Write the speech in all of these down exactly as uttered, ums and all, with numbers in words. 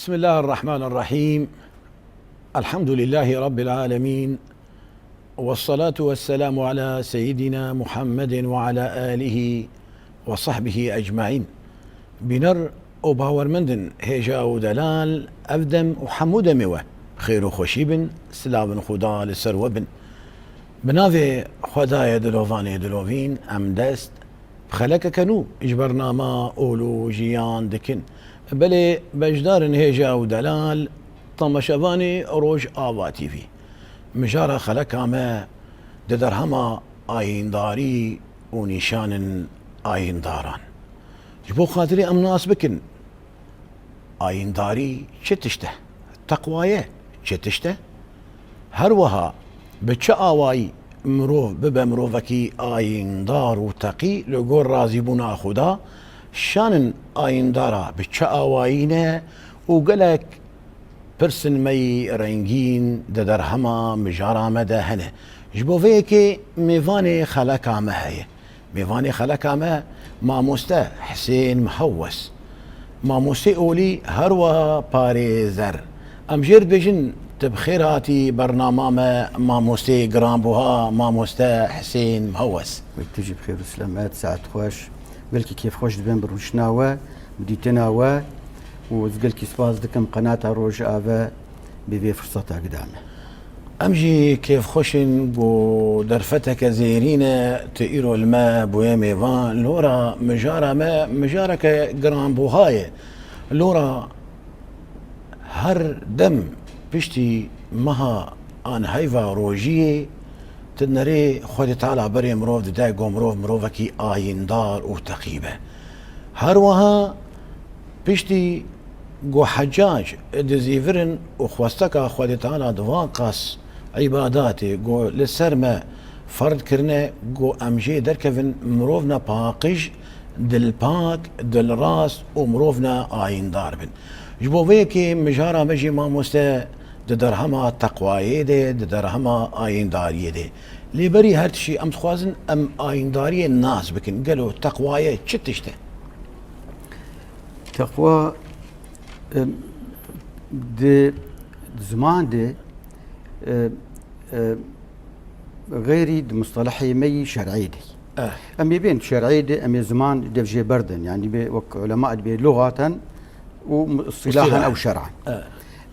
بسم الله الرحمن الرحيم. الحمد لله رب العالمين. والصلاة والسلام على سيدنا محمد وعلى آله وصحبه أجمعين. Bîner û bawermendin hêja û delal, ev dem û hemû demê we xêr û xweşî bin, silavin Xuda li ser we bin. Bi navê Xwedayê dilovanê dilovîn em dest bi xelekeke nû ji bernama Ol û Jiyan dikin. Belê beşdarên hêja û delal, temaşevanê Rojava T V. Mijara xeleka me di derhema ayîndarî û nîşanin ayîndaran. Ji bo xatirê em nas bikin, ayîndarî çi tişt e? Teqwaye çi tişt e? Her wiha bi çi awayî mirov bibe mirovekî ayîndar û teqî li gor razîbûna Xuda, şanên ayîndara bi çi awayî ne û gelek pirsên me yî rengîn di derhema mijara me de hene. Ji bo vê yekê mêvanê xeleka me heye. Mêvanê xeleka me mamoste Hisên Mihewwes. Mamostê olî her wiha parêzer. Em jê re dibêjin tu bi xêr hatî bernama me mamostê giranbuha mamoste Hisên Mihewwes. Wek tu jî bi xêr û silamet, saet xweş. Gelkî kêfxweş dibin bi rûniştina we, bi dîtina we û ez gelkî spas dikim qenata Rojava bi vê firseta gidame. Em jî kêfxweş in ku derfeteke zêrîn e tu îro li me bûye mêvan. Lora mijara me mijareke giranbuha ye. Lora her dem piştî meha an heyva rojiyê tu nerê Xwedê Teala berê mirov dide, ku mirov mirovekî ayîndar û teqî be. Her wiha piştî ku Heccac dizîvirin û xwesteka Xwedê Teala di van qas îbadatê ku li ser me ferd kirine, ku em jê derkevin mirovna paqij, dilpak, dilrast û mirovna ayîndar bin. Ji bo vê yekê mijara me jî mamoste di derhema teqwayê de, di derhema ayîndariyê de. Lê berî her tişî em dixwazin em ayîndariyê nas bikin. Gelo teqwaye çi tişt e? Teqwa, em, di ziman de, e, e, xeyrî di mustelehê me yî şer'ê de. Eh. Em ê bên şer'ê de, em ê ziman de jê berdin. Yanî bê wek ulema dibê lugaten û mu-, istilahan Istilah. ew şer'an. Eh.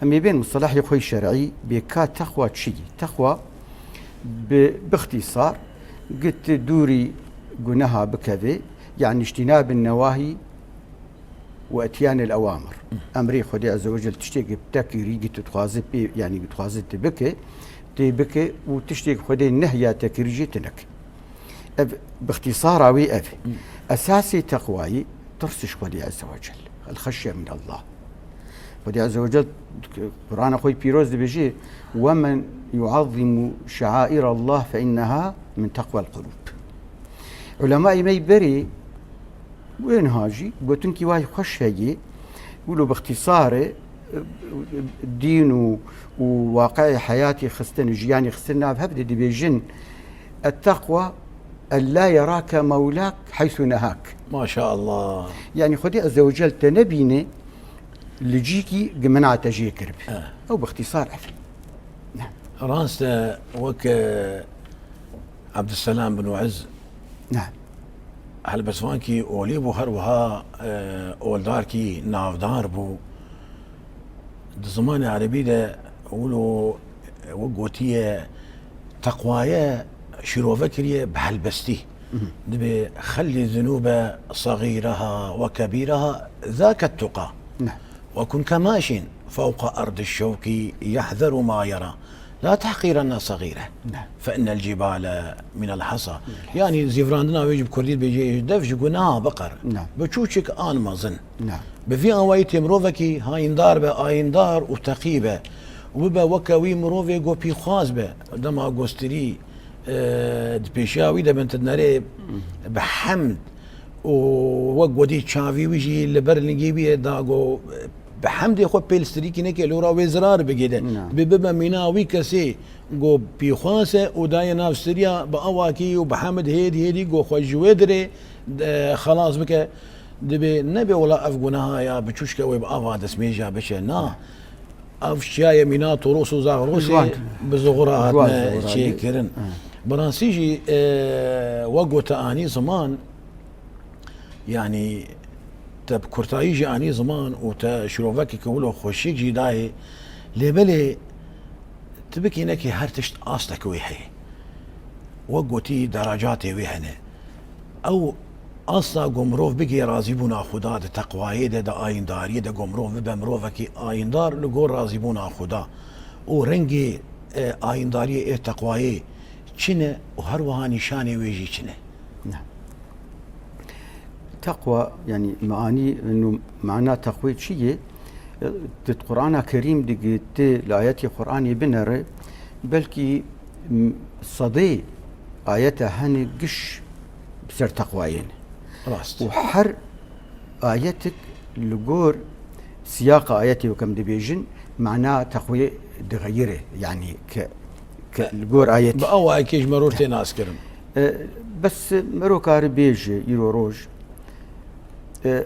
Em ê bên mustelehê xwe yî şer'î bê ka texwa çi yî? Texwa bi, bi ixtîsar, git dûrî guneha bikevê, yanî ijtînabin newahî, û etyanil ewamir. Emrê Xwedê Azze ve Cel tiştêk te kirî, tu dixwazî pê, yanî dixwazî tu bike, tê bike û tiştêk Xwedê nehya te kirî jî tu neke. Ev, bi ixtîsara wî ev. Esasê teqwayî tirs ji Xwedê Azze ve Cel. El xeşye min Allah. Xwedê Azze ve Cel Qur'ana xwe pîroz dibêje, "Ve men yuazzimu şair Allah fe inneha min teqwel qulub." Ulemayê me berê Wê niha jî gotinkî wayî xweş heye, wilo bi îxtîsarê, e, dîn û, û waqiê heyatê xistin, jiyanê xistin nav hev de dibêjin, "Etteqwa en la yerake mewlak heysu nehak." Maşallah. Yanî Xwedê Azze ve Cel te nebîne li cîkî gi mena te jê kiribe. Eh. Ew bi îxtîsar ev. Rast e, wek, e, Abdusselam bin Wez. Ne. Helbestvankî olî bû, her wiha, e, oldarkî navdar bû. Di zimanê erebî de wilo, e, wek gotiye, teqwaye şîrove kiriye bi helbestî. Mhm. Dibê, "Xellî zunûbe sagîreha we kebîreha, zâke tuqa." Ne. وكن كماش فوق أرض الشوك يحذر ما يرى لا تحقرن صغيرة نعم. فإن الجبال من الحصى. Yanî zîvrandina wê jî bi kurdî dibêje, dev ji guneha biqer. Na'am. Bi çûçik an mezin. Na'am. Bi vî awayî tê mirovekî hayîndar be, ayîndar û teqî be. Û bibe weke wî mirovê ku pîxwaz be. Dema gostirî, e, di pêşiya wî de bin, tu dinerê bi hemd û wek godî çavî wî jî li ber lingê wî ye, da go bi hemdê xwe pêl strîkî neke, lora wê zirar bigê de. Na. Bi bibe mîna wî kesê go pîxwas e û daye nav siriya bi awakî û bi hemd hêdî hêdî go xwe ji wê dirê, e, xelas bike. Dibê nebe wela ev gunaha ya biçûçke wê bi ava destmêja biçe. Na. Ev çiyaye mîna Toros û Zaxros ê bi zixura hatine çêkirin. Bi rastî jî, e, wek gote anî ziman, yanî te bi kurtayî jî anî ziman û te şirovekeke wilo xweşik jî dayê. Lê belê tu bikî nekî her tişt asteke wê heye. Wek gotî derecatê wê hene. Ew asta ku mirov bigê razîbûna Xuda di teqwayê de, di ayîndariyê de, ku mirov bibe mirovekî ayîndar li gor razîbûna Xuda. Û rengê, e, ayîndariyê ê teqwayê çi ne û her wiha nîşanê wê jî çi ne? Ne. Teqwa, yanî meanî, û mana teqwê çi ye? Di Qur'ana Kerîm digê tu li ayetê Qur'anê binere, belkî, m-, sedê ayete hene giş bi ser teqwayê ne. Rast. Û her ayetik li gor siyaqa ayetê, wek em dibêjin, mana teqwê dixeyire. Yanî ke, ke li gor ayetê. Bi awayekê ji me rû tê naskirin. E, bes mero kari bêje îro roj, e,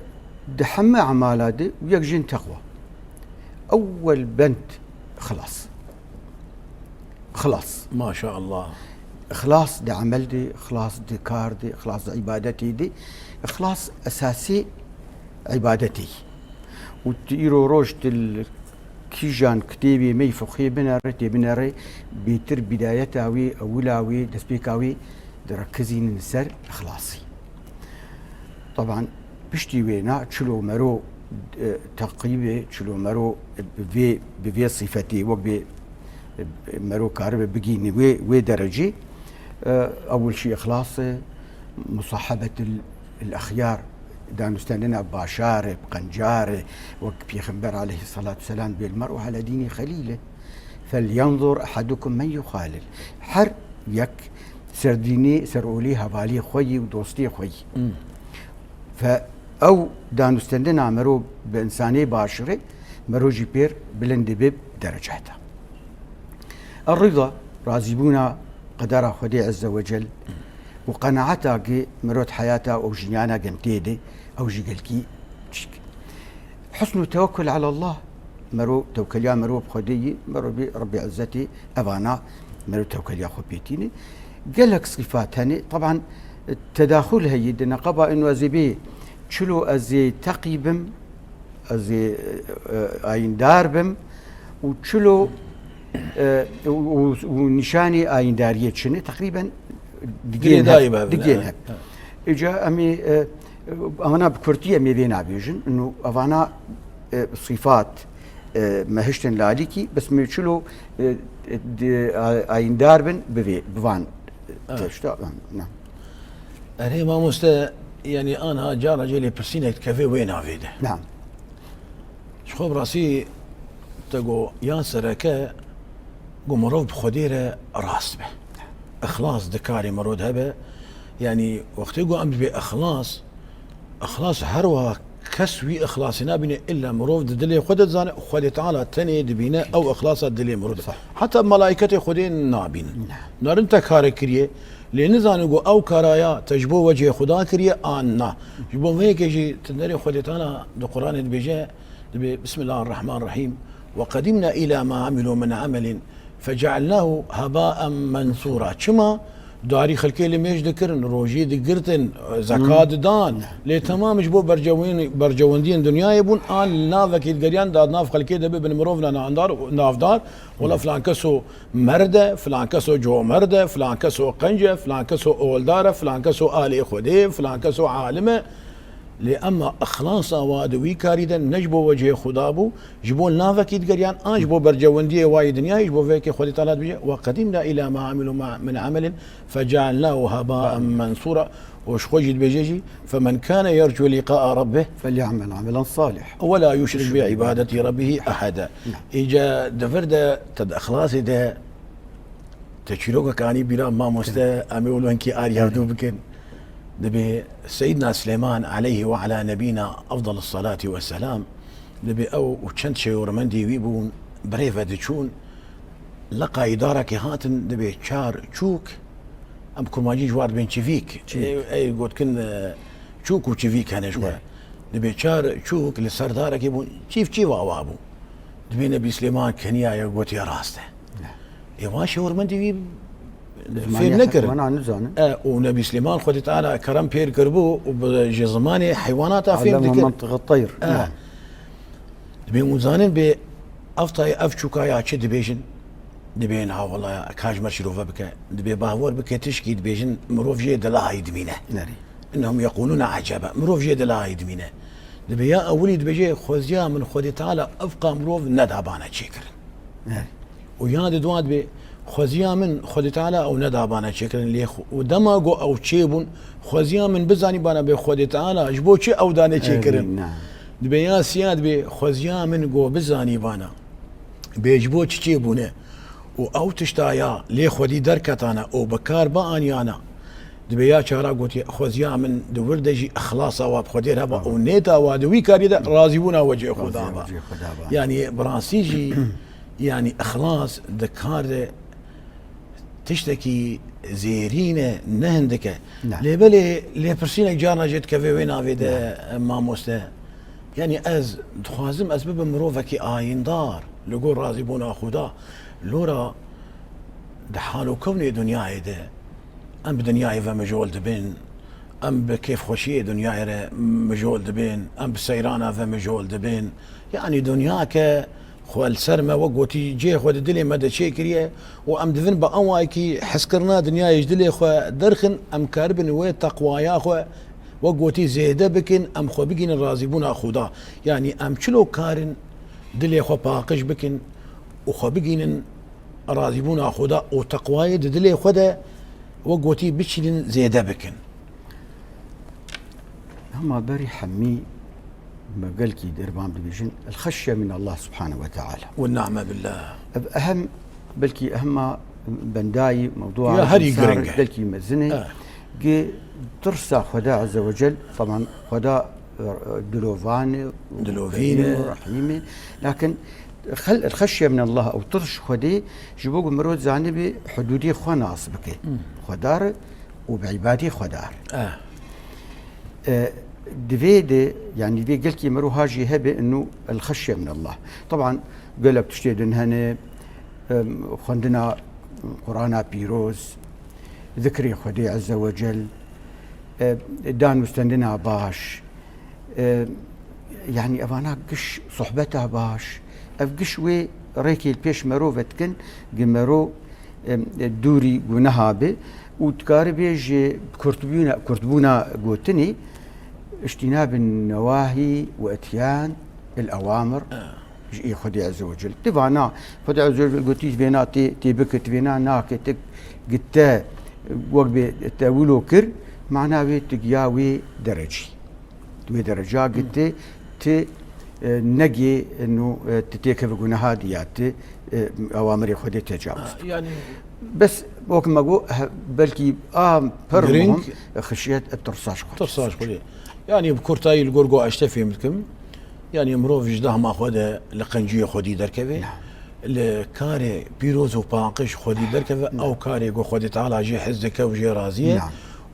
di heme emala de û yek jin teqwa. Ewwel bend xilas. Xilas. Maşallah. Xilas di emel de, xilas di kar de, xilas di îbadetê de. Xilas esasî îbadetê. Û tu îro roj tu li kîjan kitêbê me yî fiqhê binere, tê binere, bêtir bidayeta wê, ewila wê, destpêka wê direkizînin li ser ixlasî. Taban piştî wêna çilo mero, e, teqîbê, çilo mero, e, bi vê, bi vê sifetê wek bê, e, mero karibe bigîne wê, wê derecê, e, ewil şî ixlas e, musahebetil, il exyar, danûstendina bi başar e, bi qencar e, wek Pêxember aleyhisselatu vesselam bê, "El mer'u ala dînî xelîlih, fel yanzur ehadukum men yuxalil." Her yek ser dînê, ser olê hevaliyê xwe yî û dostê xwe yî. Hmm. Fe ew danûstendina mero bi însanê başirê, mero jî pêr bilind dibe bi derecata. Er-rida, razîbûna qedera Xwedê Ezze ve Cel û qenaeta ki mero di heyata û jinyana gem tê de, ew jî gelkî çîk. Husnû tewekkul alallah, mero tewkeliya mero bi Xwedê yî, mero bê Rebbê Izzetê, evana mero tewkeliya xwe pê tîne. Gelek sifat hene. Taban, tedaxul heye di neqeba ên ez ê bê çilo ez ê teqî bim, ez ê, e, ayîndar bim û çilo, e, û, û, û nîşanî ayîndariyê çi ne, teqrîben digên Girêdayî hev, be, digên ne? Hev. Îca em ê, e, evana bi kurtî em ê vê nabêjin. Û evana, e, sifat, e, me hiştin lalîkî, bes me çilo, e, e, di, a-, ayîndar bin, bivê, bivan, e, Evet. tişta, ne. Erê mamoste, yanî anha cara cê lêpirsînek dikeve wê navê de. Ne. Ji xwe bi rastî te got ya sereke, got mirov bi Xwedê re rast be. Ixlas di karê mirov de hebe. Yanî wextê got em dibê ixlas, ixlas her wiha kes wî ixlasê nabîne, illa mirov di dilê xwe de dizane, Xwedê Teala tenê dibîne ew ixlasa dilê mirov de. Sah. Heta melaîketê Xwedê nabînin. Ne. Narin te kare kiriye, lê nizanin ku ew kara ya te ji bo wecihê Xuda kiriye an na. Ji bo vê yekê jî tu nerê Xwedê Teala di Quranê dibêje, dibê, Bismillahirrahmanirrahîm, "Ve qedîmna îlâ mâ amilû min amelin fecealnâhu hebâen mensûrâ." Çima? Darî xelkê li mêj dikirin, rojî digirtin, zeka Hmm. didan. Lê temam ji bo bercewin-, bercewendiyên dinyayê bûn, an li navekî digeriyan da nav xelkê de bibin mirov ne nandar, navdar. Wela Hmm. filan keso merd e, filan keso comerd e, filan keso qenc e, filan keso oldar e, filan keso alê Xwedê ye, filan keso alim e. Lê ema ixlasa wa di wî karî de ne ji bo wecihê Xuda bû, ji bo navekî digeriyan, an ji bo bercewendiyê wa yê dinyayê, ji bo vê yekê Xwedê Teala dibêje, "Ve qedîmna îlâ mâ amilû ma-, min amelin fecealnâhu hebâen mensûrâ." Û ji xwe jî dibêje jî, "Femen kâne yercû lîqâ'a rabbih Felya'mel amelen salih. Ve lâ yuşrik bi ibadetî rabbihî eheda." Îca di vir de, te di ixlasê de, te çîrokek anî bîra mamoste, em ê wilo hinkî arî hevdû bikin. Dibê Seyyidna Silêman aleyhî ve ala nebîna efdalus salati ve selam, dibê ew û çend şêwirmendê wî bûn, bi rê ve diçûn, leqayî darekê hatin, dibê çar çûk, em kurmancî ji war dibên çivîk. Çivîk. Ê, ê gotkin, e, çûk û çivîk hene ji xwe. Ne. Dibê çar çûk li ser darekê bûn, çîv çîv awa bû. Dibê Nebî Silêman keniyaye, gotiye rast e. Ê wan şêwirmendî wî fêm nekirin. Wana nizanin. E, û Nebî Silêman Xwedê Teala kerem pêr kiribû û bi, ji zimanê heywanata fêm Allem dikir. Mantiqe teyr. E. Dibê hûn zanin bê ev tayê ev çûka ya çi dibêjin? Dibê niha wela ka ji me şîrove bike. Dibê bahwer bike tişkî dibêjin mirov jê dilahayî dimîne. Nerî. Innehum yeqûlûne ecebe. Mirov jê dilahayî dimîne. Dibê ya ewilî dibêje, xweziya min Xwedê Teala evqa mirov nedabane çêkirin. Nerî. Û ya di dua dibê, xweziya min Xwedê Teala ew nedabane çêkirin. Lê xwe-, û dema go ew çêbûn, xweziya min bizanîbana bê Xwedê Teala ji bo çi ew dane çêkirin. Nerî, ne. Dibê ya siya dibê, xweziya min go bizanîbana. Bê ji bo çi çêbûne û ew tişta ya lê xwedî derketane û bi kar bianiyane. Dibê ya çara gotiye, xweziya min di wir de jî ixlasa wa bi Xwedê re heba û nêta wa di wî karî de razîbûna wecihê Xweda ba. Yanî bi rastî jî, yanî ixlas di kar de tiştekî zêrîn e, ne hindik e. Ne. Lê belê lêpirsînek carna jê dikeve wê navê de, mamoste. Yanî ez dixwazim ez bibim mirovekî ayîndar li gor razîbûna Xuda. Lora di hal û kewnê dinyayê de em bi dinyayê ve mijol dibin, em bi kêfxweşiyê dinyayê re mijol dibin, em bi seyrana ve mijol dibin. Yanî dinyake xwe li ser me, wek gotî, cihê xwe di dilê me de çêkiriye û em divin bi awayekî hezkirina dinyayê ji dilê xwe derxin, em karibin wê teqwaya xwe, wek gotî, zêde bikin, em xwe bigihînin razîbûna Xuda. Yanî em çilo karin dilê xwe paqij bikin û xwe bigihînin razîbûna Xuda û teqwayê di dilê xwe de, wek gotî, biçînin zêde bikin. Hema berî hemî me gelkî derban dibêjin, el-xeşye min Allah subhanehu ve teala. Ve name billah. Ev ehem, belkî ehema bendayî mewdua Ya herî giring e. Gelkî mezin e. Evet. Gi tirsa Xweda Azze ve Cel, taban Xweda, e, dilovan e, Dilovîn e. Kerîm e, Rehîm e. Lakin xel-, el-xeşye min Allah, ew tirs Xwedê, ji bo ku mirov zanibê hudûdê xwe nas bike. Hmm. Xwedar û bi îbadê Xwedar. Eh. E, divê de, yanî divê gelkî mirov ha jî hebe inu el-xeşye min Allah. Taban gelek tiştê din hene, em, xwendina Qur'ana pîroz, zikrê Xwedê Azze ve Cel, e, danûstendina baş, e, yanî evana giş sohbeta baş, ev giş wê rêkê li pêş merov ve dikin, gi merov, e, dûrî guneha be û dikaribê ji kurtbûna, kurtbûna gotinê, اجتناب النواهي وإتيان الأوامر. Ji ê Xwedê Azze ve Cel. Ti vana, Xwedê Azze ve Cel gotî, vêna tê, tê bike, ti vêna nake, ti gi te wek bê te wilo kir, mana wê ti giya wê derecî. Wê dereca gi Hmm. ti, ti, e, negê, e, no, e, ti têkeve guneha di ya ti, e, awamirê Xwedê tecawuz. Ha, yanî Bes wek me got, he, belkî a pir Giring. muhim, e, xişyet, e, tirsa ji Xwedê. Tirsa ji Xwedê. Yanî bi kurtayî li gor go ez te fêm dikim. Yanî mirov ji dehma xwe de li qenciyê xwedî derkeve. Ya. Li karê pîroz û paqij xwedî derkeve. Ya. Ew karê ku Xwedê Teala jê hez dike û jê razî ye. Ya.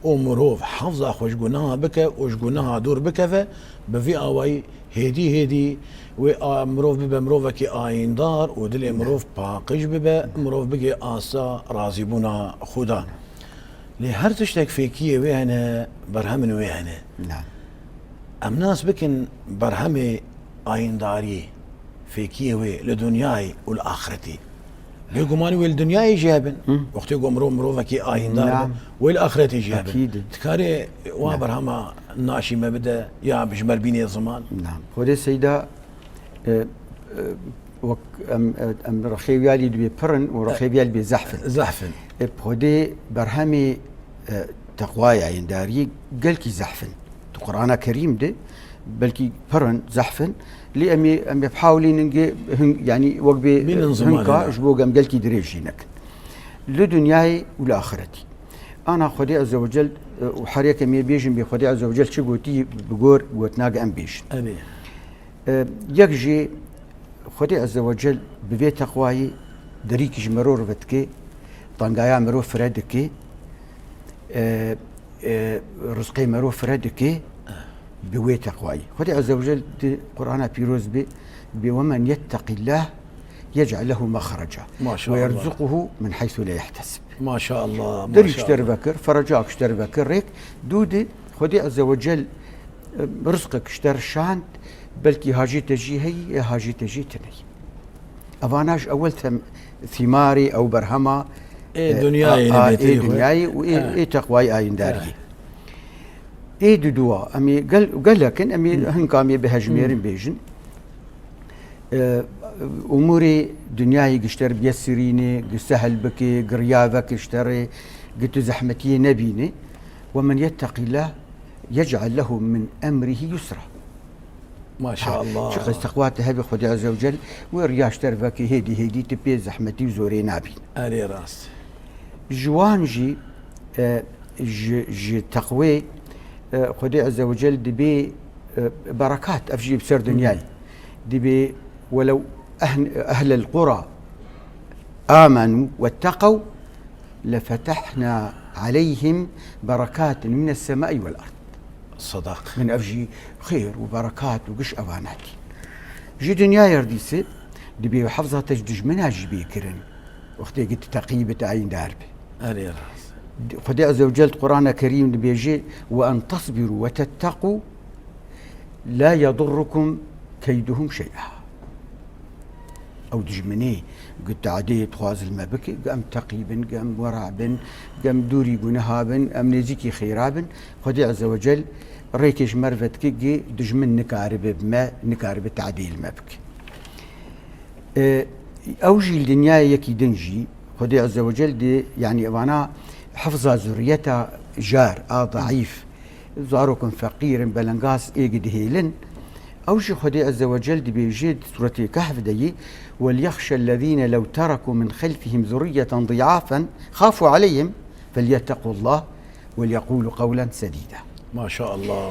Û mirov hefza xwe ji gunaha bike û ji gunaha dûr bikeve, bi vî awayî hêdî hêdî wê a-, mirov bibe mirovekî ayîndar û dilê Ne. mirov paqij bibe, Ne. mirov bigê asta razîbûna Xuda. Ne. Lê her tiştek fêkiyê wê hene, berhemên wê hene. Ne. Em nas bikin berhemê ayîndarî, fêkiyê wê li dinyayê û li axretê. Bêgumanî wê li dinyayê jî hebin. Hı. Wextê ku mirov mirovekî ayîndar Nam. be, wê li axretê jî hebin. Ekîd. Dikarê wa Nam. berhema naşî me bide ya bi ji me bînê ziman? Nam. Xwedê Seyda, e, e, wek em, e, em rexê wî alî dibê pirin û rexê wî alî bê zehf in. Zehf in. E, Xwedê berhemê, e, teqwaya, ayîndariyê gelkî zehf in. Di Qur'ana Kerîm de belkî pirin, zehf in. Lê em ê, em ê bihawilînin ge hin-, yanî wek bê Bînin zimanê hinka ne. ji bo gem gelkî dirêj jî nekin. Li dinyayê û li axretî. Ana Xwedê Azze ve Cel, e, û her yek em ê bêjin bê Xwedê Azze ve Cel çi gotî bi gor gotina ge em bêjin. Ebê. E, yek jî Xwedê Azze ve Cel bi vê teqwayî derîkî ji mero re vedike, tengaya mero fire dike, e, e, rizqê mero fire dike, Bi wê teqwayî. Xwedê Azze ve Cel di Qur'ana Pîroz bê, bê "Ve men yetteqillah yec'al lehu mexreca Maşallah. ve yerzuquhu min heysu la yehtesib." Maşallah, Derî maşallah. kişter vekir, fereca kişter vekir rêk. Dû di Xwedê Azze ve Cel, e, rizqek kişter şand, belkî hacê te jî heyî, e, hacê te jî tineyî. Evana ji ewel tem thîmarê ew berhema, Ê e, dinyayê a, a, ê dinyayê û ê, ê teqwayî ayîndariyê. Ê di dua, em ê gel-, gelek in, em ê Hmm. hinka em ê bi hejmêrin Hmm. bêjin. E, umûrê dinyayê gişter biye sirînê, gi sehel bike, girya veke ji te rê, gi tu zehmetiyê nebîne. "Ve men yetteqillah yec'al lehu min emrihi yusra." Maşallah. Çiqas teqwa te hebe Xwedê Azze ve Cel, wê riya ji te re veke hêdî hêdî tu pê zehmetî û zorê nabîn. Erê rast. Ji wan jî, e, ji, ji teqwê, e, Xwedê Azze ve Cel dibê, e, berekat, ev jî bi ser dinyayê. Dibê, "Welew ehn-, ehlel qura amenu wetteqew, lefetehna aleyhim berekatin mines semai vel ard." Sadaq. Min ev jî xêr û berekat û giş evanatî. Ji dinyayê re dîse, dibê hefza te ji dijmina jî bê kirin. Wextê ki tu teqî bi te ayîndar bi. Erê rast. Xwedê Azze ve Cel di Qur'ana Kerîm dibêje, "Ve en tasbiru ve tettequ la yedurrukum keyduhum şey'a." Ew dijminê, gi tadê dixwaz li me bike, gi em teqî bin, gi em wera bin, gi em dûrî guneha bin, em nêzîkî xêra bin, Xwedê Azze ve Cel rêkê ji me re vedike, gi dijmin nikaribe bi me, nikaribe tadê li me bike. E, ew jî li dinyayê yekî din jî, Xwedê Azze ve Cel di, yanî evana hifza zurriyeta jar, a daîf, zarokên feqîr in, belengaz ê gi dihêlin. Ew jî Xwedê Azze ve Cel dibêje di Sûretê Kehf de yî, "Welyexşellezîne lew terekû min xelfihim zurriyeten dîafen xafu aleyhim felyetequllah welyeqûlu qewlen sedîda." Maşallah.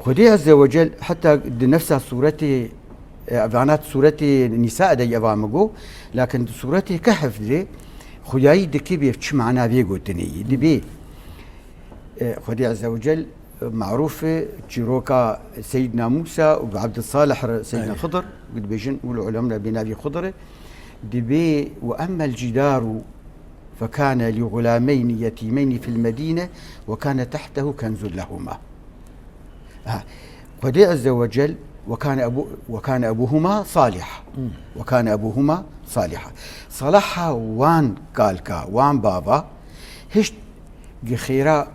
Xwedê Azze ve Cel heta di nefsa sûretê, e, evana di sûretê Nîsa de eva min got, lakin di sûretê Kehf de Xwedayî dike bê çi mana vê gotinê yî. Dibê, e, Xwedê Azze ve Cel, e, marûf e, çîroka Seyyidina Mûsa û bi Ebdilsalih re Seyyidina Eyê. Xidir, dibêjin û li ulemna bê navî Xidir e. Dibê, "Ve emmel cidaru fekane li gulameyni yetîmeyni fil medîne ve kane tehtehu kenzun lehuma." Ha, Xwedê Azze ve Cel, "Ve kane ebu-, ve kane ebuhuma saliha." Hmm. "Ve kane ebuhuma saliha." Salaha wan kalka, wan bava, hişt gi xêra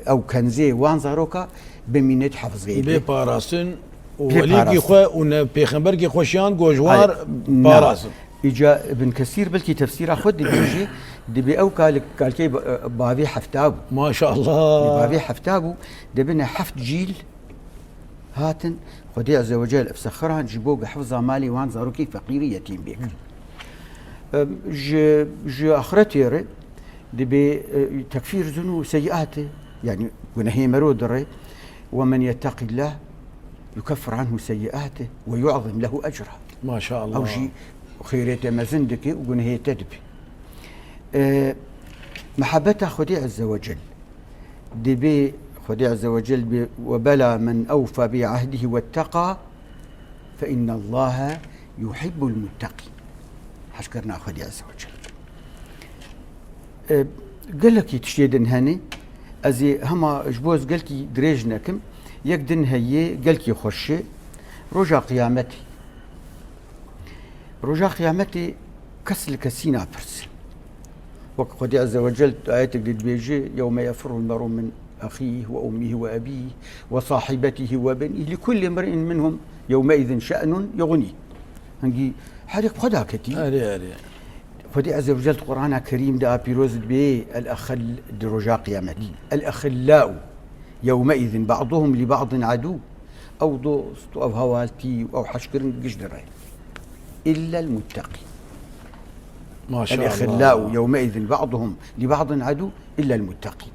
ew kenzê wan zaroka bimîne di hifzê Bê de. parastin û Bê welîkî parastin. xwe û ne pêxemberkî xwe şiyan go ji war Ay, na. parastin. Îca Ibn Kesîr belkî tefsîra xwe dibêje, dibê ew kalik-, kalkê ba-, bavê hefta bû. Maşallah. Bavê hefta bû, dibine heft cîl hatin, Xwedê Azze ve Cel ev sexiran ji bo bi hifza malê wan zarokê feqîrî yetîm bêk. Em, ji, ji axiretê re dibê, e, tekfîr zunû seyiatê, yani gunehê mero dire, "Ve men yetteqillah yukeffir anhu seyiatê ve yu'zim lehu ecra." Maşallah. Ew jî xêrê te mezin dike û gunehê te dibe. E, mehabeta Xwedê Azze ve Cel. Dibê Xwedê Azze ve Cel bê, "Ve bela men ewfa bi ahdihi wetteqa fe innallaha yuhibbul muttaqîn." Hişkirina Xwedê Azze ve Cel. E, gelekî tiştê din hene, ez ê hema ji bo ez gelkî dirêj nekim, yek din heye, gelkî xweş e, roja qiyametê. Roja qiyametê kes li kesî napirsin. Wek Xwedê Azze ve Cel ayetek dibêje, "Yewme yefirrul mer'u min ahîh ve ummîh ve ebîh ve sahîbetîh ve benîh, li kulli mri'in minhum yewmeîzin şe'nun yuxnîh." Hingî herî Xweda ketî. Erê, erê. Xwedê Azze ve Cel di Qur'ana Kerîm de a pîroz dibê, "El-axil-", di roja qiyametî. "El-axillâ'u yewmeîzin ba'duhum li ba'din adû." Ew dost û ev hawaltî û ew heşkirin giş dire. "Illel muttaqîn." Maşallah. "El-axillâ'u yewmeîzin ba'duhum li ba'din adû illel muttaqîn."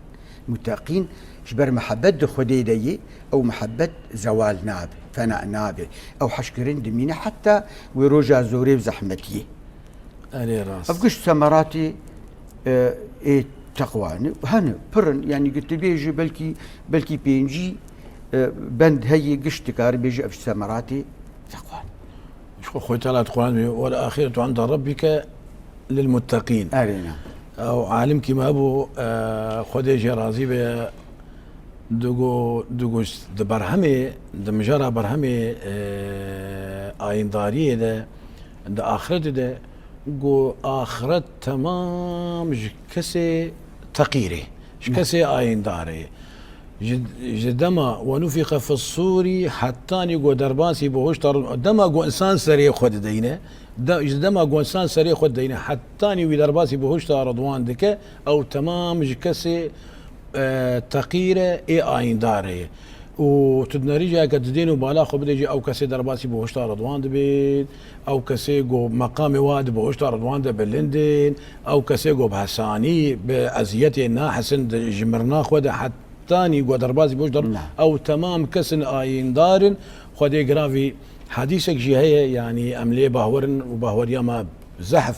Muttaqîn ji ber mihebet di Xwedê de yê, ew mihebet zewal nabe, fena nabe. Ew heşkirin dimîne heta wê roja zorê û zehmetiyê. Erê rast. Ev giş semeratê, e, ê teqwa ne. Hene, pir in, yanî ki tu bêjî belkî, belkî pêncî E, bend heyî giş dikarî bêjî ev semeratî teqwa. Ji xwe Xwedê Teala di Quran bê, "Wal axiretu inde rabbike lil muttaqîn." Erê ne. Ew alimkî me hebû, e, Xwedê jê razî be, digo, digo di berhemê, di mijara berhemê, e, ayîndariyê de, di axiretê de, got, axiret temam ji kesê teqîrê, ji kesê ayîndarê. Ji, ji dema "Ve nufixe fis-sûrî" hetanî got derbasî bihuşta rid-, dema got insan serê xwe dideyne, de, ji dema got insan serê xwe dideyne hetanî wî derbasî bihuşta ridwan dike, ew temam ji kesê, e, teqîre ê ayîndarê ye. Û tu dinerî jiyake didên û bala xwe bidê jî, ew kesê derbasî bihuşta ridwan dibên, ew kesê ku meqamê wa di bihuşta ridwan de bilind in, ew kesê ku bi hesanî, bi eziyetê nahisin di, ji mirina xwe de hetanî ku derbasî bihuşt de, Na. ew temam kesin ayîndar in. Xwedê giravî hedîsek jî heye, yanî em lê bahwer in û bahweriya me zehf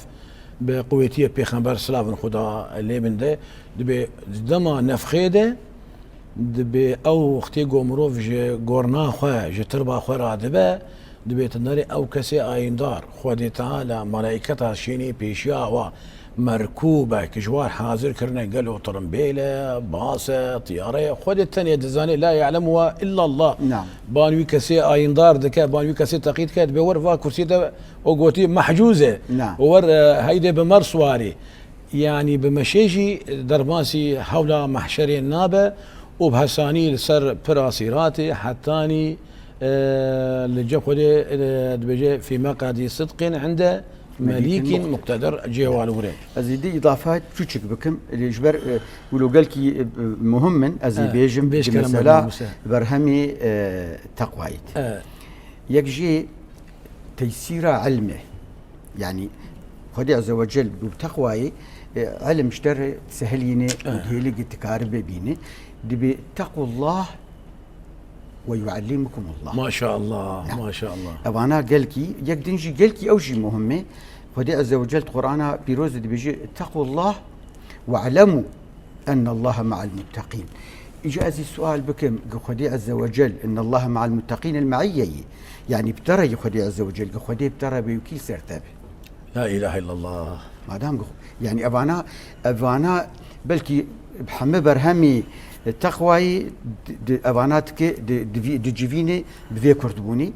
bi quwetiyê Pêxember silavin Xuda lê bin de, dibê dema nefxê de, dibê ew wextê ku mirov ji gorna xwe, ji tirba xwe radibe, dibê tu nerê ew kesê ayîndar, Xwedê Teala, melaîketa şênê pêşiya wa, merkûbek ji war hazir kirine, gelo tirimbêl e, bas e, tiyare ye, Xwedê tenê dizane, "La ya'lemuha illallah." Na. Ban wî kesê ayîndar dike, ban wî kesê teqî dike, dibê wer va kursiyê de, o gotî, "Mehcûz e." Na. Wer, e, heydê bi mer siwarî. Yanî bi meşê jî derbasî hewla mehşerê nabe û bi hesanî li ser pira sîratê hetanî, e, li cem Xwedê, e, dibêje, "Fî meqadî sidqin inde melîkin muktedir." Cihê walûre. Ez ê dî îdafa çûçik bikim. Lê ji ber, e, wilo gelkî, e, muhim in, ez ê E, bêjim, bêj di kerem mesela bibûse. Berhemî, e, teqwayî. E. Yek jî teysîra ilmê. Yanî Xwedê Azze ve Cel bi teqwayê, e, ilim ji te re sehilîne û Eh. dihêlî ki tu karî bibîne. Dibê, "Tequllah ve yuallimukumullah." Maşallah, Ya. maşallah. Evana gelkî, yek din jî gelkî ew jî muhim e. Xwedê Azze ve Cel di Qur'ana Pîroz de dibêje, "Tequllah ve alemu ennallaha ma'al muttaqîn." Îca ez ê sual bikim, ki Xwedê Azze ve Cel, "Ennallaha ma'al muttaqîn" el me'iyye yî. Yanî bi te re yî Xwedê Azze ve Cel, ki Xwedê bi te re be û kî li ser te be? La ilahe illallah. Madam ki, yanî evana, evana belkî bi heme berhemî teqwayî di, di, evana dike, di, di vî, di civînê bi vê kurdbûnî.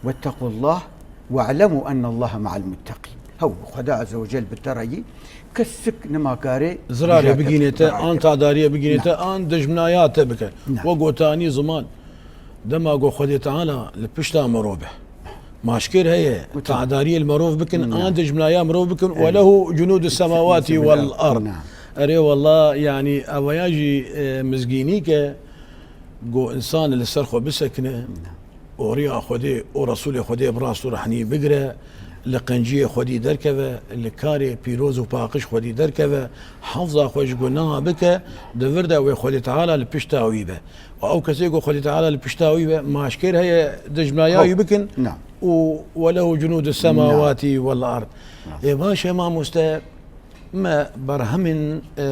"Vettequllah ve alemu ennallaha ma'al muttaqîn." Hew, Xweda Azze ve Cel bi te re yî, kesik nimakare Zirarê bigîne te, an tadariyê bigîne te, an dijminaya te bike. Na. Wek gotanî ziman, dema ku Xwedê Teala li pişta mirov be. Maşkêr heye, Wekî. tadariyê li mirov bikin, Na. an dijminaya mirov bikin, Evet. welehu cunûdu semawatî vel ard. Na. Erê wallah, yanî, evaya jî, e, mizgînî ke ku însan li ser xwe bisekine, Na. û riya Xwedê û Resûlê Xwedê bi rast û rehnî bigire, li qenciyê Xwedî derkeve, li karê pîroz û paqij Xwedî derkeve, hefza xwe ji gunaha bike, di vir de wê Xwedê Teala li pişta wî be. Û ew kesê ku Xwedê Teala li pişta wî be, maşkêr heye dijminaya Ho. wî bikin Na. û "Welehu cunûdu Na. semawatî vel ard." Na. Ê baş e mamoste, Me berhemên, e,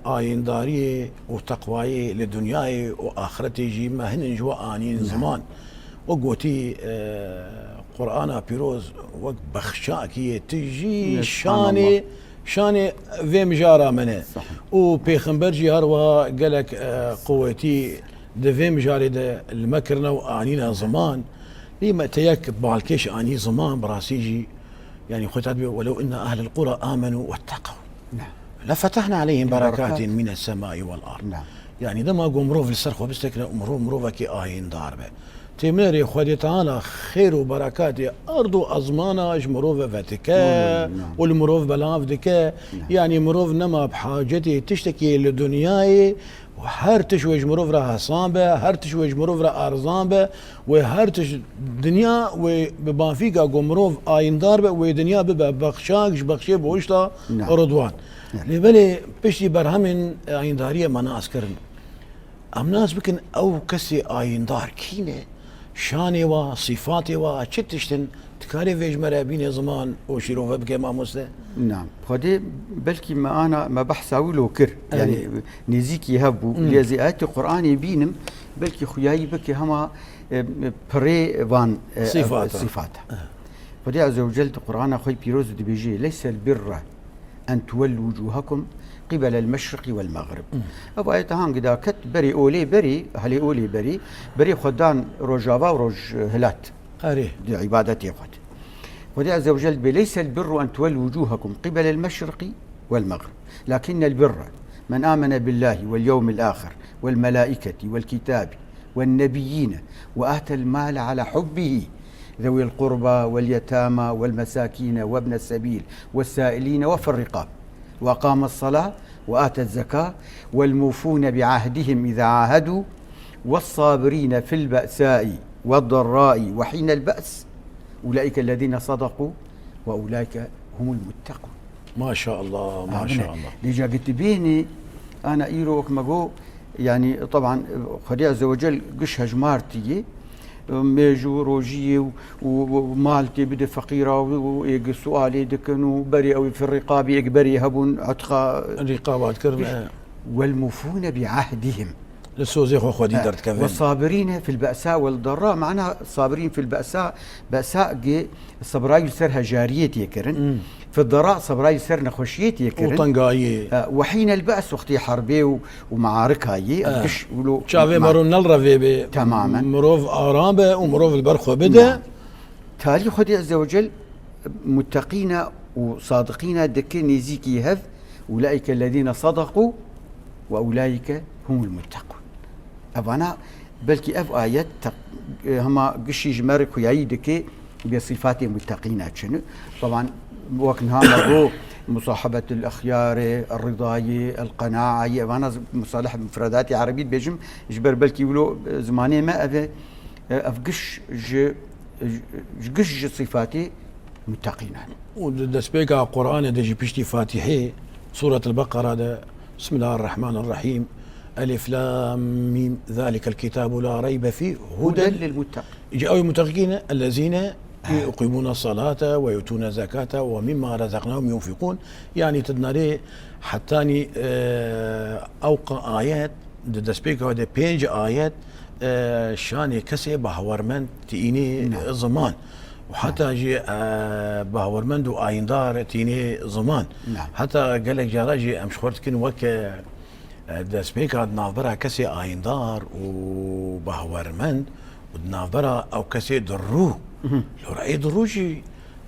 ayîndariyê û teqwayê li dinyayê û axretê jî me hinin ji we anîn Na. ziman. We gotî, e, Qur'ana Pîroz wek bexçakî ye, tu jî Ne, şanê, subhanallah. şanê vê mijara min e. Sahih. Û Pêxember jî her wiha gelek, e, quwetî di vê mijarê de li me kirine û anîne ziman. Lê me te yek balkêş anî ziman, bi rastî jî, yanî xwe te dibê, "Welew inne ehlel qura amenu wetteqew, Na. lefetehna aleyhim Berekatin. berekatin mines semai vel ard." Na. Yanî dema ku mirov li ser xwe bistekine û mirov mirovekî ayîndar be. Têmêrê Xwedê Teala xêr û berekatê erd û ezmana ji mirov ve vedike Wele, na. û li mirov belav dike. Na. Yanî mirov nema bi hacetê tiştekî li dinyayê, her tişt wê ji mirov re hesan be, her tişt wê ji mirov re erzan be, wê her tişt dinya wê bi bafîka ku mirov ayîndar be, wê dinya bibe bexçak ji bexçê bihuşta Na. Ridwan. Evet. Lê belê piştî berhemên ayîndariyê me nas kirin. Em nas bikin ew kesê ayîndar kî ne? Şanê wa, sîfatê wa, çi tişt in? Dikarê vê ji me re bîne ziman û şîrove bike mamoste? Na. Xwedê belkî me ana, me behsa wilo kir. Erê. Yanî nêzîkî hebû. Hmm. Lê ez ê ayetê Qur'anê bînim, Belkî xuyayî bike hema, e, pirê van, e, Sîfata. Sîfata. Xwedê Azze ve Celle di Qur'ana xwe pîroz dibêje, "Leysel birre en tuwellu wucuhakum qibelel meşriqi wel mexrib." Ev ayeta hangi da ket, berê olê berê, helê olê berê, berê xwe dan rojava û roj hilat. Erê. Di îbadetê xwe de. Xwedê Azze ve Celle dibê, "Leysel birru en tuwellu wucuhakum qibelel meşriqi wel mexrib. Lakinnel birre men amene billahi wel yewmil axir wel melaiketi wel kitabi wen nebiyyine ve atel male ala hubbihi zewil qurba wel yetama wel mesakine ve ibnes sebil ve sailine ve fir riqab ve aqames sala ve atel zeka vel mufune bi ahdihim iza ahedu ve sabirine fil be'sai ve darrai ve hinel be's ulaike lezine sadaku ve ulaike humul muttekun." Maşallah, maşallah. Lê ca gitibênê, ana îro wek me got, yanî, teban, Xwedê Azze ve Cel giş hejmar tiyê, mêj û rojiyê û, û, û mal tê bide feqîra û, û êg sualê dikin û berê ew ê fir riqabî, êg berê hebûn, etqa Riqabat kirin, giş, e. Wel mufûne bi ahdihim. Li sozê xwe xwedî derdikevin. Ve sabirîne fil be'sa wel darra. Mana sabirîn fil be'sa, be'sa gi sebrayî li ser hejariyê tê kirin. Fil darra sebrayî li ser nexweşiyê tê kirin. Û tengayiyê. E, ve hînel be's wextê herbê û, û mearika yê. E. Giş wilo çavê me- mero nel revê bê. Temamen. Mirov aram be û mirov li ber xwe bide. Talî Xwedê Azze ve Cel mutteqîna û sadiqîna dike nêzîkî hev, "Ulaike lezîne sadaqû ve ulaike humul mutteqûn." Evana belkî ev ayet te-, hema gişî ji me re xuyayî dike bê sîfatê mutteqîna çi ne. Teban wek niha me got musahabetul exyarê, ridayê, el qenaayê, evana z-, musalih mufredatê erebî dibêjim, ji ber belkî wilo zimanê me ev e, ev giş ji ji giş ji sîfatê mutteqînan. Û di destpêka Qur'anê de jî piştî Fatîhê, Sûretul Beqera de, Bismillahirrahmanirrahîm, Elif Lam Mîm, Zalikel Kitabu La Reybe Fîh, Huden Huden lil Mutteqîn. Îca ew mutteqîn ne, ellezîne yuqîmûne salate ve yutûne zekate ve mimma rezeknahum yunfikûn. Yanî tu dinarê hetanî, e, ew qa-, ayet, di destpêka de pênc ayet, e, şanê kesê bawermend tînê ziman. Û heta jî, e, bawermend û ayîndar tînê ziman. Heta gelek cara jî em ji xwe dikin wek, e, destpêka di navbera kesê ayîndar û bawermend û di navbera ew kesê dirû. Lora ê dirû jî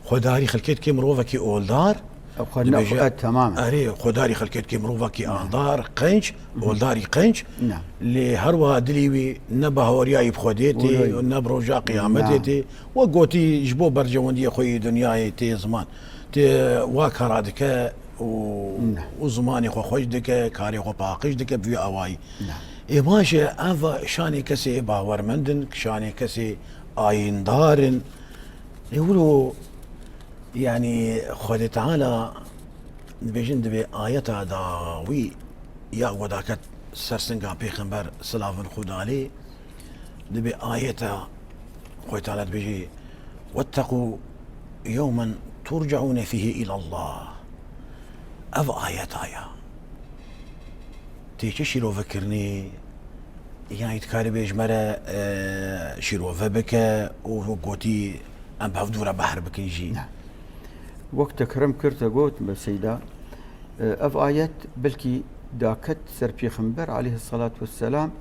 xwedarî xelkê dikê mirovekî oldar. Ew xwe ne, dibêje, xwe, e, temamen. Erê, xwedarî xelkê dikê mirovekî andar, qenc, oldarî qenc. Ne. Lê her wiha dilî wî ne baweriyayî bi Xwedê tê, ne bi roja qiyametê tê. We gotî ji bo berjewendiyê xwe yê dinyayê tê ziman. Tê wa kara dike û, û zimanê xwe xweş dike, karê xwe paqij dike bi vî awayî. Ne. Ê baş e, ev şanê kesê bawermend in, şanê kesê ayîndar in. Ê wilo, yanî, Xwedê Teala dibêjin, dibê ayeta dawî ya ku daket ser singa Pêxember, silavin Xuda lê, dibê ayeta Xwedê Teala dibêjê, "Wetteqû yewmen turceûne fîhî îlallah." Ev ayeta ya. Tê çi şîrove kirinê? Yanî dikarî bê ji me re, e, şîrove bike û gotî em bi hev dû re behr bikin jî. Ne. Wek te kerem kir, te got, me Seyda, e, ev ayet belkî daket ser Pêxember aleyhissalatu vesselam,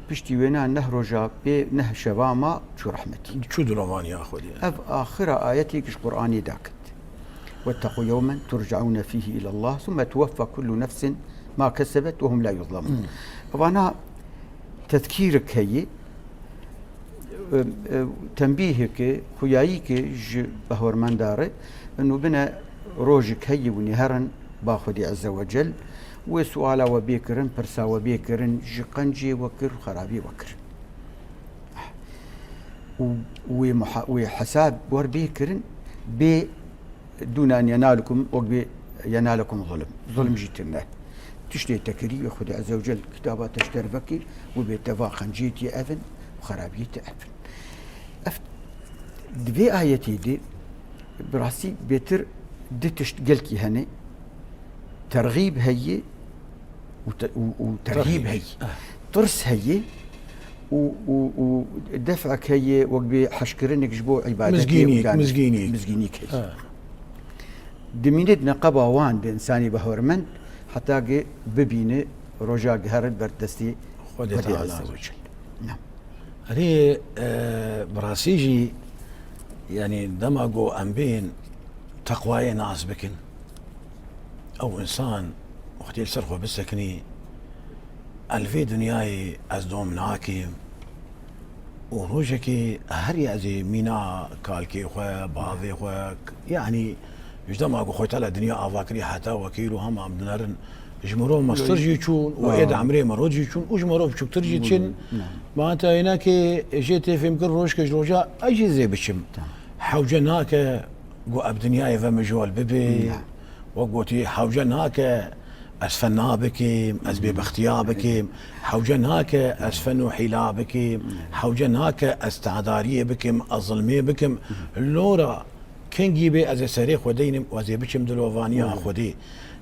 piştî wêna neh roja pê, neh şeva ma çû rehmetî. Çû dilovaniya Xwedê. Ev axira ayetê ji Qur'anê daket. "Wetteqû yewmen turceûne fîhî îlallah, summe tuweffa kullu nefsin ma kesebet ve hum la yuzlemûn." Hmm. Evana tezkîrek heye, e, e, tenbîheke, xuyayîke ji behormenda re, û bine rojek heye û nêherin ba Xwedê Azze ve Cel, wê suala we bê kirin, pirsa we bê kirin, ji qencê we kir, xerabî we kir. Û wê muha-, wê hesab wer bê kirin, bê dûne en yenalikum wek bê yenalikum zulm. Zulm jî tune. Tiştê te kirî wê Xwedê Azze ve Cel kitaba te ji te re vekê, wê bê te va qenciyê tê evin û xerabiyê te evin. Ev, di vê ayetê de bi rastî bêtir du tişt gelkî hene. Terxîb heye û te-, û, û terhîb heye. Tirs heye û, û, û def'ek heye, wek bê heşkirinek ji bo îbadetê û Mizgînîk, yanî mizgînîk. Mizgînîk heye. Ha. Dimîne di neqeba wan de însanî behormend, heta ki bibîne roja giherin ber destî Xwedê Xwedê Teala Azze ve Celle. Erê, e, bi rastî jî, yanî dema ku em bên teqwayê nas bikin, ew însan wextê li ser xwe bisekinî, ez li vê dinyayê ez dom nakim û rojekê herî ez ê mîna kalkê xwe, bavê xwe, yanî ji dema ku Xwedê Teala dinya ava kiriye heta wekî îro hema em dinerin, ji mirov mestir jî çûn û ê di emrê mirov jî çûn û ji mirov biçûktir jî çin. Manta wênekê jê tê fêmkir rojke ji roja ez jî zê biçim. Hewce nake ku ev dinyayê ve mijol bibe. Wek gotî, hewce nake ez fena bikim, ez bêbextiya bikim. Hewce nake ez fen û hîla bikim. Hewce nake ez tedariyê bikim, ez zilmê bikim. Lora kengî bê ez ê serê xwe deynim û ez ê biçim dilovaniya Xwedê.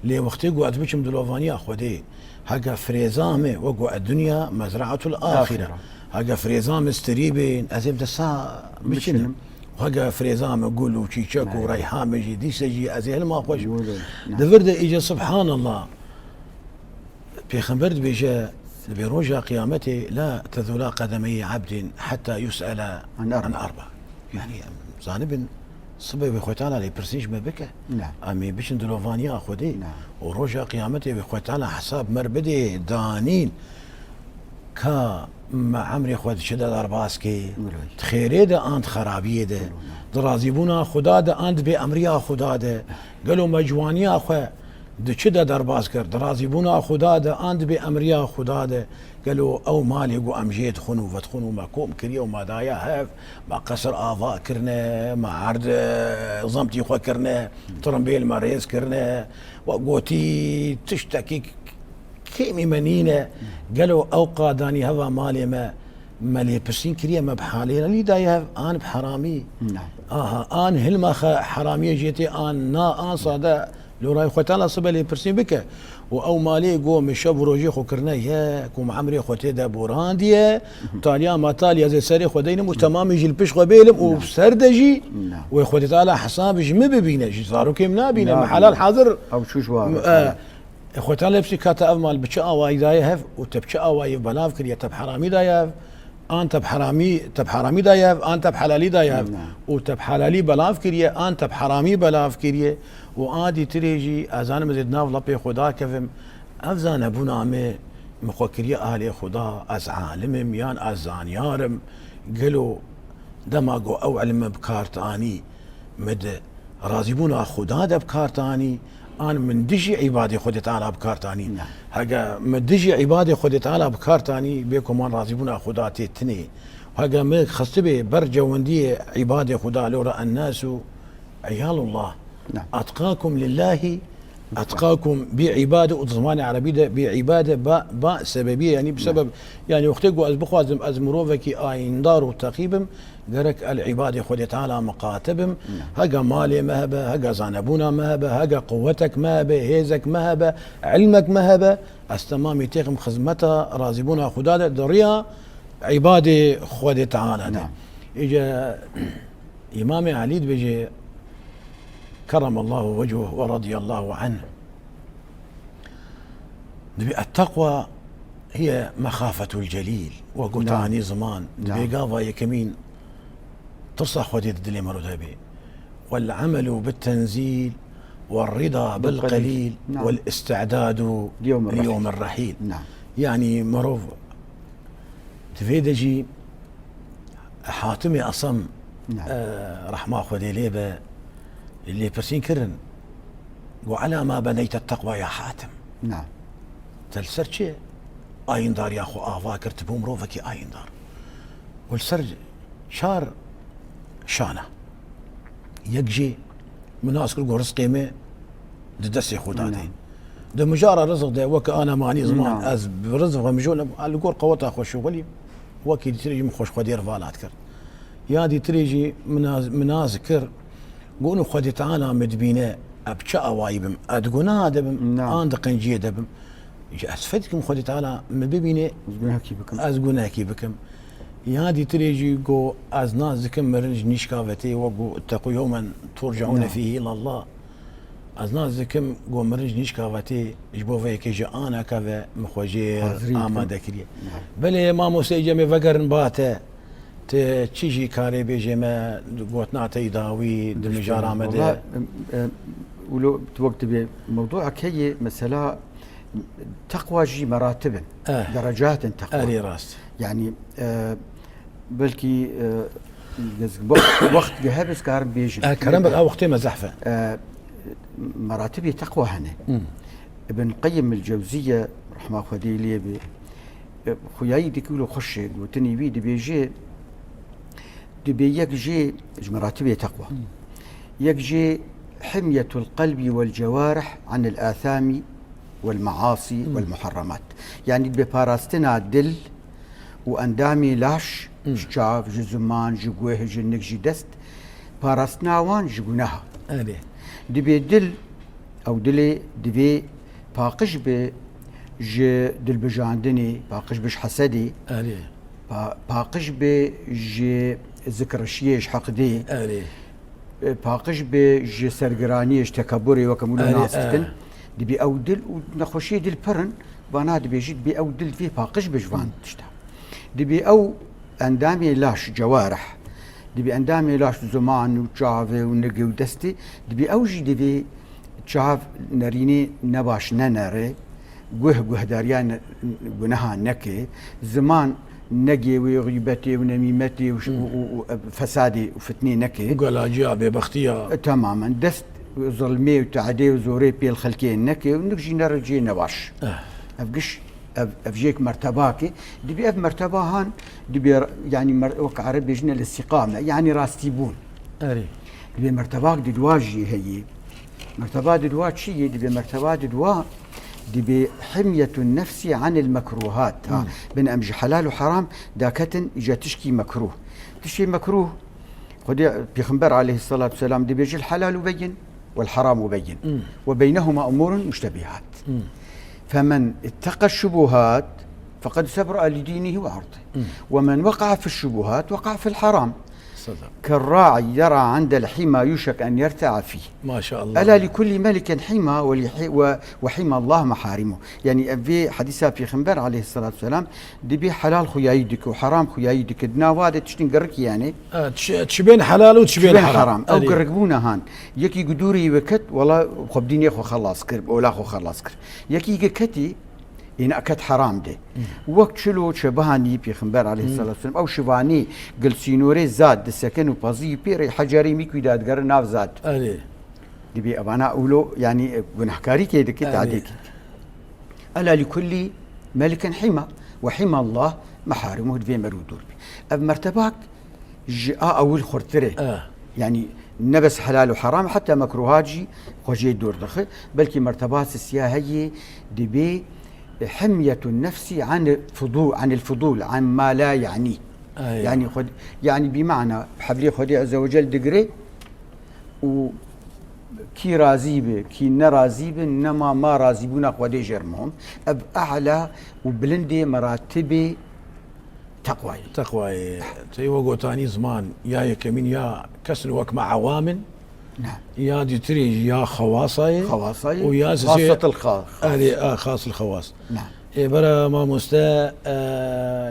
Lê wextê ku ez biçim dilovaniya Xwedê, hege firêza me, wek ku ed-dunya mezraetul ahire. Ahire. Hege firêza me stirî bên, ez ê bi desta biçinim. Biçinim. Hege firêza me gul û çîçek û reyhan be jî, dîse jî ez ê hilma xwe ji. Wele, ne. Di vir de îce, subhanallah. Pêxember dibêje, dibê roja qiyametê, "La tezula qedemeyî abdin heta yus'ele an arba." Yanî, em zanibin, sibê wê Xwedê Teala lê pirsîn ji me bike. Ne. Em ê biçin dilovaniya Xwedê. Ne. Û roja qiyametê wê Xwedê Teala hesab mer bidê danîn. Ka me emrê xwe di çi de derbas kê? Wele. Di xêrê de an di xerabiyê de? Wele, ne. Di razîbûna Xuda de an di bêemriya Xuda de? Gelo me ciwaniya xwe di çi de derbas kir? Di razîbûna Xuda de an di bêemriya Xuda de? Gelo ew malê ku em jê dixwin û vedixwin û me kom kiriye û me daye hev, me qesir ava kirine, me erd, e, zemtî xwe kirine, tirimbêl me rêz kirine, we gotî tiştekî kêmî me nîne. Gelo ew qadanî heva malê me, me lê pirsîn kiriye, me bi halêlî daye hev an bi heramî? Na. Aha, an hilma xe heramiyê jê tê an na, an sade. Lorayê Xwedê Teala sibe lê pirsîn bike. Û ew malê go min şev û rojê xwe kirine yek û min emrê xwe tê de borandiye. Taliya ma taliya zê serê xwe deynim û temamê jî li pişt xwe bêlim û ser de jî wê Xwedê Teala hesab ji min bibîne, ji zarokê min nabîne. Min helal hazir. Ew çû ji wa. Xwedê Teala hepsî kate ev mal bi çi awayî daye hev û te bi çi awayî belav kiriye, te bi heramî daye hev, an te bi heramî, te bi heramî daye hev, an te bi helalî daye hev. Na. Û te bi helalî belav kiriye, an te bi heramî belav kiriye. Û a dîtirê jî, ez zanim ez ê di nav lepê Xweda kevim. Ev zanebûna me, min xwe kiriye ahlê Xweda, ez alim im yan ez zanyar im. Gelo dema ku ew ilm min bi kar tanî, min di razîbûna Xuda de bi kar tanî, an min dijî îbadê Xwedê Teala bi kar tanî. Na. Hege min dijî îbadê Xwedê Teala bi kar tanî, bê ku man razîbûna Xuda tê tinê. Hege min xistibê ber cewendiyê îbadê Xuda, lora ennasu eyalullah. Na. Etqakum lillahi etqakum bi îbade, û di zimanê erebî de bi îbade ba, ba sebebiye, yanî bi sebeb, yanî wextê ku ez bixwazim ez mirovekî ayîndar û teqî bim, gerek el îbadê Xwedê Teala miqate bim. Hege malê me hebe, hege zanebûna me hebe, hege quwetek me hebe, hêzek me hebe, ilmek me hebe, ez temamî têxim xizmeta razîbûna Xuda de di riya îbadê Xwedê Teala de. Îce Îmamê Elî dibêje, kerremallahu wechwehu ve radiyallahu anh, dibê etteqwa hiye mexafetul celîl. We gotanî ziman, dibê gava yekemîn tirsa Xwedê di dilê mero de be. Wel emelu bit tenzîl, wel rida bil qelîl, wel îstidadu li yewmir rehîl. Yanî mirov di vê de jî Hatimê Esem, e, rehma Xwedê lê be, lê pirsîn kirin, got, "Ela ma beneyte teqwa ya Hatim?" Na. Te li ser çi ayîndariya xwe ava kir, tu bû mirovekî ayîndar? Got, "Li ser çar şana." Yek jî min nas kir, got, "Rizqê me di destê Xuda de." Di mijara rizq de weke ana manî ziman, ez bi rizq ve mijol, li gor qeweta xwe şixulîm, wekî dîtirê jî min xweş Xwedê re vala dikir. Ya dîtirê jî min nas, min nas kir, got, "Xwedê Teala min dibîne, ez bi çi awayî bim? Ez di gunaha de bim, an di qenciyê de bim? Ji ez fedikim Xwedê Teala min bibîne, ez gunehekî bikim." Ez gunehekî bikim. Ya dîtirê jî got, ez nas dikim mirin ji nîşka ve tê, wek got, "Teqû yewmen turcaûne fîhî ilallah." Ez nas dikim got, mirin ji nîşka ve tê, ji bo vê yekê ji aneke ve min xwe jê amade kiriye. Belê, mamoste, îca em ê vegerin ba te, tu çi jî karê bêjê me, gotina te yî dawî di mijara me de. Valla, em, em, wilo tu wek dibê mewdûek heye, mesela teqwa jî meratib in, derecat in teqwa. Erê rast. Yani, e, belkî, e, ez wext, wext gihe biz karim bêjim. E, kerem bik, ew wextê me zehf e. E, meratibê teqwa hene. Hmm. Ibn Qayyim el-Cewziye, rehma Xwedê lê be, e, xuyayî dikî wilo xweş e, gotinî wî dibêje, dibê yek jê ji meratibê teqwa. Hmm. Yek jê himyetul qelbi vel cewarih anil athami vel maasi vel muharremat. Yani bi parastina dil û endamê laş, ji çav, ji ziman, ji guh, ji nik, ji dest, parastina wan ji guneha. Erê. Dibê dil, ew dilê divê paqij be ji dilbijandinê, paqij be ji hesedê, Erê. pa-, paqij be ji zikrişiyê, ji heqdê. Erê. E, paqij be ji sergiraniyê, ji tekebûrê, weke em wilo nas dikin. Dibê ew dil û nexweşiyê dil pir in, vana dibêjî, dibê ew dil divê paqij be ji van tişta. Dibê ew endamê laş, cewarih, dibê endamê laş, ziman û çavê û nigê û destê, dibê ew jî divê çav nerînê nebaş nenere, guh guhdariya ne-, guneha neke, ziman negê wê, xîbetê û nemîmetê û ş-, û, û, û, e, fesadê û fitnê neke. Û gelaciya, bêbextiya. E, temamen. Dest zilmê û teedê û zorê pêl xelkê neke û nik jî nere cihê nebaş. Eh. Ev giş, ev, ev jêk mertebakê. Dibê ev merteba han, dibê, yani, mer-, wek Ereb bêjine el-îstîqame, yani rastîbûn. Erê. Dibê mertebak di dua jî heye. Merteba di dua çi ye? Dibê merteba di dua, dibê himyetun nefsî anil mekruhat. Ha, Hmm. bin em ji helal û heram daketin îca tişkî mekruh. Tiştê mekruh, Xwedê, Pêxember aleyhissalatu vesselam dibêje, "El helalu beyyin, vel heramu beyyin. Hmm. Ve beynehuma umurun muştebihat." Hmm. Femen itteqa şubuhat, feqad sebra li dînihi ve ardı. Hmm. Ve men waqa'a fi şubuhat, waqa'a fil haram. Sadaq. Kerra'i yera indel hima yuşek en yerta'a fih. Maşallah. Ela li kulli melikin hima ve li hi-, ve, ve hima Allah maharimu. Yani ev vê hadîsa Pêxember aleyhissalatu vesselam dibê helal xuyayî dike û heram xuyayî dike. Di nava de tiştin girikî yani. E, çi, çi bên helal û çi bên heram. Ew girikbûna han. Yekî gudûrî ve ket, wela xwe bi dînê xwe xelas kir, bi ola xwe xelas kir. Yekî ge ketî, Êne eket heram de. Hmm. Wek çilo çebihanî Pêxember aleyhissalatu vesselam, ew şivanî gil sînorê zad disekin û pezî pê re hecerê mîkû dadigere nav zad. Erê. Dibê evana ûlo, yanî, e, gunehkarî kê dike, Erê. tadê kê. Ela li kullî melikin hîma ve hîma Allah meharimuhu, divê merû dûr bî. Ev mertebak ji a ewil xurtir e. Eh. Yanî ne bes helal û heram, heta mekruhat jî xwe jê dûr dixe. Belkî merteba sisiya heye, dibê himyetun nefsî an fudûl, anil fudûl, an ma la yanî. Eywa. Yanî xwe, yanî bi mana hevlê Xwedê Azze ve Cel digire û kî razî be, kî nerazî be, nema ma razîbûna Xwedê jêr muhim. Ev ehla û bilindê meratibê Teqwayê. Teqwayê. Tey we gotanî ziman ya yekemîn ya kesin wek me awam in, Ne. ya dîtirî ya xewasayê Xewasayê, û ya sisê xasatil xa-, xas. Erê, a, xasil xewas. Ne. Ê bera mamoste, e,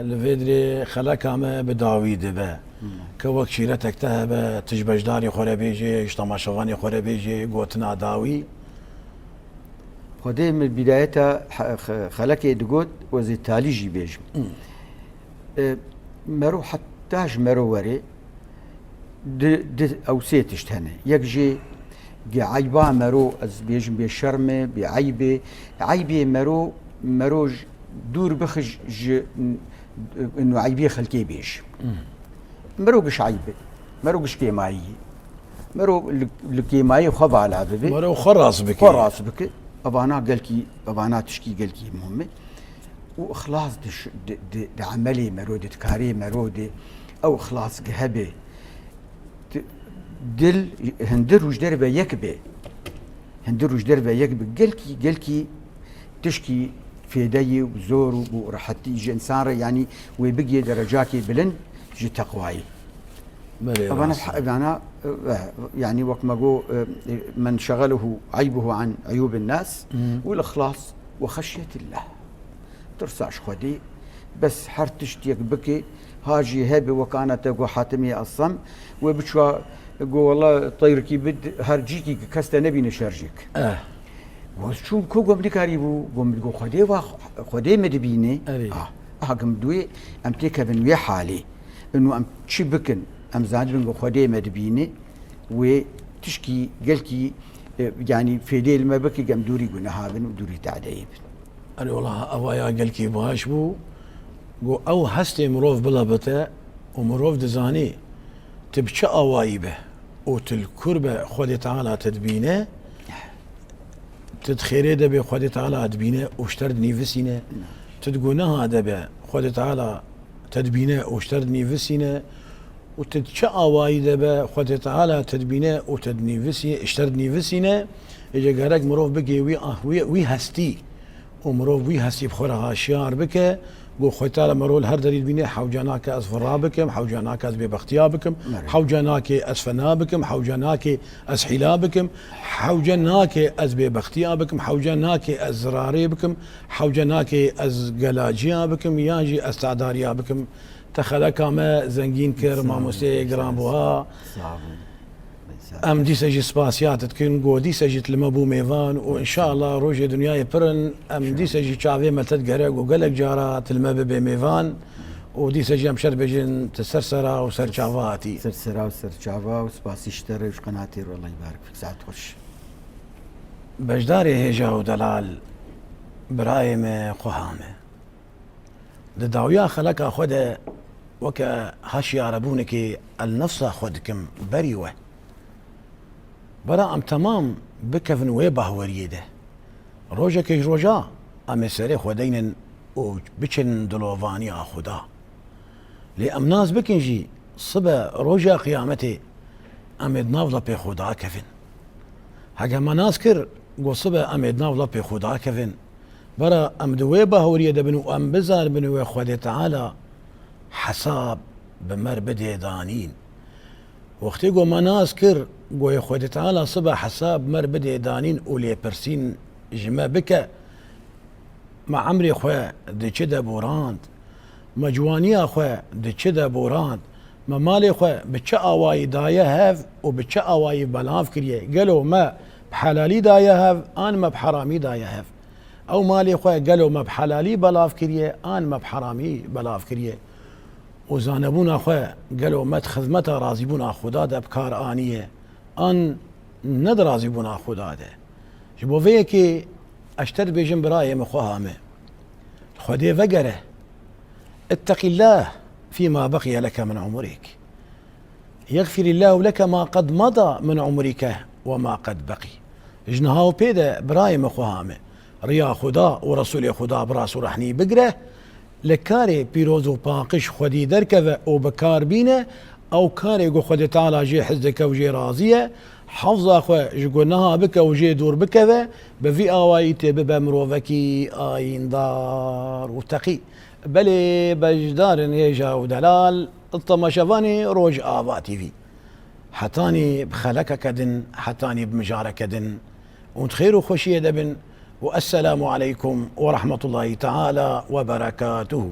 li vê dirê xeleka me bi dawî dibe. Ne. Ke wek şîretek te hebe, tu ji beşdarê xwe re bêjê, ji temaşevanê xwe re bêjê, gotina dawî. Xwedê min bidayeta he-, xe-, xelekê digot, wezê talî jî bêjim. Hmm. E, mero heta ji mero were di, di ew sê tişt hene. Yek jê bê eyba mero, ez bêjim bê şerm e, bê eyb e. Eybê mero, mero j-, dûr bixij ji n-, n-, eybê xelkê bêj. Hmm. Mero giş eyb e. Mero giş kêmayî ye. Mero li, li kêmayê xwe vala bibe. Mero xwe rast bike. Xwe rast bike. Evana gelkî, evana tişkî gelkî muhim e. Û ixlas di ş-, di, di, di emelê mero, di karê mero de ew ixlas gi hebe. Di, dil hindir û ji derve yek be. Hindir û ji derve yek be. Gelkî, gelkî tişkî fêdeyî û zor û bi rehetî ji însan re, yanî wê bigihê derecakê bilind ji teqwayê. Belê, Evana rast e. Evana, e, yanî wek me got, e, "Men şexelehu eybuhu an eyûbin nas, Hı. vel ixlas ve xeşyetillah." Tirsa ji Xwedê, bes her tişt yek bike, ha jî hebe wekana te got Hatimê Esem, wê biçwa got, "Wela teyrikî bid her cîkî ki kes te nebîne şer jêk." Eh. Got, çûm ku got, "Min nikarîbû." Got, "Min got Xwedê va, Xwedê me dibîne." Erê. Ah, aha, gim duê em têkevin wê halê. Inu em çi bikin? Em zanibin ku Xwedê me dibîne. Wê tişkî gelkî, e, yanî fêdê li me bike, gem dûrî guneha bin û dûrî tadeyê bin. Erê, wela, ev ya gelkî baş bû. Got, ew hestê mirov bila bite û mirov dizanî tu bi çi awayî be û tu li kur be, Xwedê Teala te dibîne. Tu di xêrê de bê, Xwedê Teala dibîne û ji te dinîvisîne. Tu di guneha de be, Xwedê Teala te dibîne û ji te dinîvisîne. Û tu di çi awayî de be, Xwedê Teala te dibîne û te dinîvisî-, ji te dinîvisîne. Êce gerek mirov bigê wî, ah, wî, wî hestî. Û mirov wî hestî bi xwe re haşiyar bike. Got, Xwedê Teala me rol her derî dibîne, hewce nake ez fira bikim, hewce nake ez bêbextiya bikim, Merhaba. hewce nake ez fena bikim, hewce nake ez hîla bikim, hewce nake ez bêbextiya bikim, hewce nake ez zirarê bikim, hewce nake ez gelaciya bikim, yan jî ez tadariya bikim. Te xeleka me zengîn kir, Sağ ol, mamosteyê sağ ol. giranbuha. Sağ ol. Em dîsa jî spasiya te dikin, ku dîsa jî tu li me bû mêvan û înşallah rojê dinyayê pir in, em Înşallah. dîsa jî çavê me te digere, ku gelek cara tu li me bibe mêvan û dîsa jî em şer bêjin tu ser sera û ser çava hatî. Ser sera û ser çava û spasî ji te re û ji qenatê re, Allah yibarik fik, saet xweş. Beşdarê hêja û delal, birayê me, xweha me. Di dawiya xeleka xwe de weke haşiyarebûnekê el nefsa xwe dikim berî we. Bera em temam bikevin wê bahweriyê de. Rojekê ji roja em ê serê xwe deynin û biçin dilovaniya Xuda. Lê em nas bikin jî sibe roja qiyametê em ê di nav lepê Xuda kevin. Heke me nas kir, got sibe em ê di nav lepê Xuda kevin. Bera em di wê bahoriyê de bin û em bizanibin wê Xwedê Teala hesab bi me re bidê danîn. Wextê ku me nas kir, goyê Xwedê Teala sibe hesab bi me re bidê danîn û lêpirsîn ji me bike, me emrê xwe di çi de borand? Me ciwaniya xwe di çi de borand? Me malê xwe bi çi awayî daye hev û bi çi awayî belav kiriye? Gelo me bi helalî daye hev an me bi heramî daye hev? Ew malê xwe gelo me bi helalî belav kiriye an me bi heramî belav kiriye? Û zanebûna xwe gelo me di xizmeta razîbûna Xuda de bi kar aniye an ne di razîbûna Xuda de? Ji bo vê yekê ez ji te dibêjim, birayê min, xweha min, li Xwedê vegere. Ittaqillah fîma beqiye leke min umrik. Yexfirîllahu leke ma qed mada min umrike we ma qed beqî. Ji niha û pê de, birayê min, xweha min, riya Xuda û Resûlê Xuda bi rast û rehnî bigire, li karê pîroz û paqij xwedî derkeve û bi kar bîne, ew karê ku Xwedê Teala jê hez dike û jê razî ye, hefza xwe ji guneha bike û jê dûr bikeve, bi vî awayî tê bibe mirovekî ayîndar û teqî. Belê, beşdarên hêja û delal, temaşevanê Rojava T V. Hetanî bi xelekeke din, hetanî bi mijareke din, hûn di xêr û xweşiyê de bin û Esselamu Aleykum we Rahmetullahi Teala we Berekatuhu.